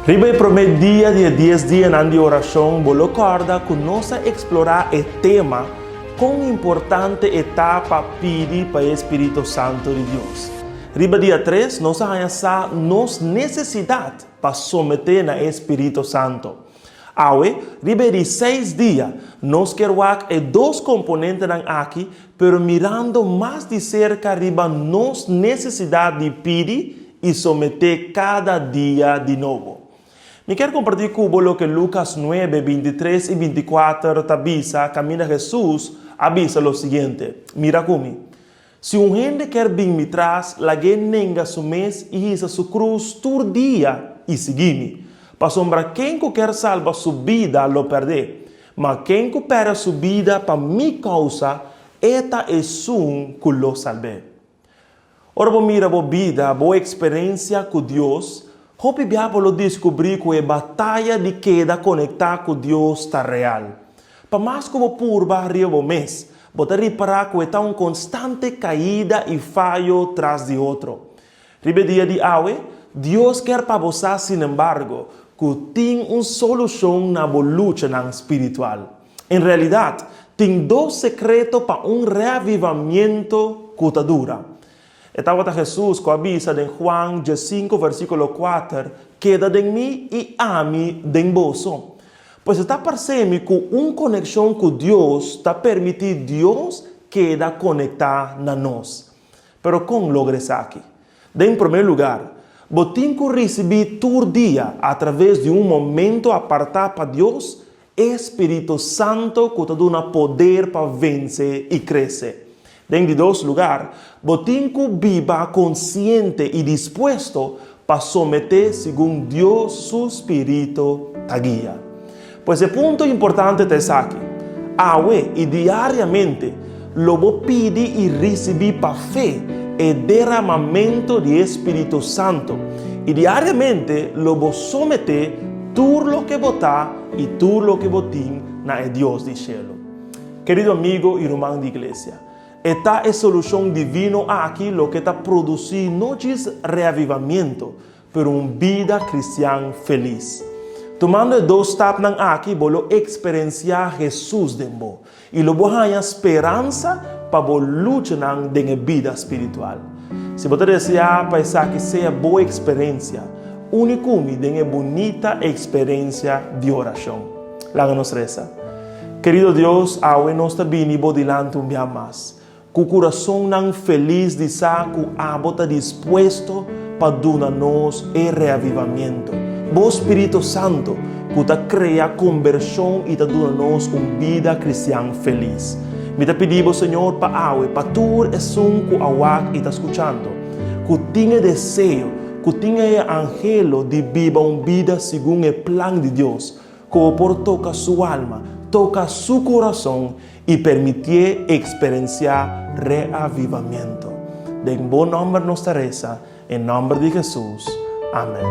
Riba e promé dia di e dies dianan di orashon, bo lo kòrda ku nos a eksplorá e tema kon importante e ta pa pidi pa e spiritu santu di Dios. Riba dia tres, nos a haña sa nos nesesidat pa someté na e spiritu santu. Awe, riba e di seis dia, nos kier wak e dos komponentenan aki, pero mirando mas di serka riba nos nesesidat di pidi i someté kada dia di nobo. Mi kier kompartí ku bo loke Lukas nuebe, 23 i 24 ta bisa kaminda Hesus a bisa lo siguiente, Mira ku mi. Si un hende kier bin mi tras, lag'é nenga su mes i hisa su krus tur dia i sigui mi. Pasobra ken ku kier salba su bida lo pèrd'é, ma ken ku pèrdè su bida pa mi kousa, e ta esun ku lo salb'é. Ora bo mira bo bida, bo eksperensia ku Dios, hopi bia bo lo diskubrí ku e bataya di keda konektá ku Dios ta real. Pa mas ku bo purba riba bo mes, bo ta ripará ku e ta un konstante kaida i fayo tras di otro. Riba e dia di awe, Dios kier pa bo sa sinembargo ku tin un solushon na bo luchanan spiritual. En realidat, tin dos sekreto pa un reavivamiento ku ta dura. E tabata Hesus ku a bisa den Juan 15 versíkulo 4, Keda den mi i ami den boso. Pues e ta parse mi ku un konekshon ku Dios ta permití Dios keda konektá na nos. Pero kon logra esaki? Den promé lugar, bo tin ku risibí tur dia atraves di un momento apartá pa Dios E Spirito Santo ku ta duna poder pa vense i krese. Den di dos lugar, bo tin ku biba konsiente i dispuesto pa someté segun Dios su spirito ta guia. Pues e punto importante ta esaki, awe i diariamente lo bo pidi i risibí pa fe e deramamentu di e Spirito Santo i diariamente lo bo someté tur loke bo ta i tur loke bo tin na e Dios di shelu. Kerido amigo i ruman di iglesia, e ta e solushon divino aki loke ta produsí no djis reavivamiento, pero un bida kristian felis. Tumando e dos stapnan aki bo lo eksperensiá Hesus den bo i lo bo haña speransa pa bo luchanan den e bida spiritual. Si bo ta deseá pa esaki sea bo eksperensia, uni ku mi den e bunita eksperensia di orashon. Laga nos resa. Kerido Dios, awe nos ta bini bo dilanti un bia mas. Ku kurasonnan felis di sa ku abo ta dispuesto pa duna nos e reavivamiento. Bo Spirito Santo ku ta krea kombershon i ta duna nos un bida kristian felis. Mi ta pidi bo, Señor, pa awe, pa tur esun ku a wak i ta skuchando, ku tin e deseo, ku tin e anhelo di biba un bida segun e plan di Dios, Ku bo por toka su alma, toka su kurason i permitié eksperensiá reavivamiento. Den bo nòmber nos ta resa, en nòmber di Hesus. Amèn.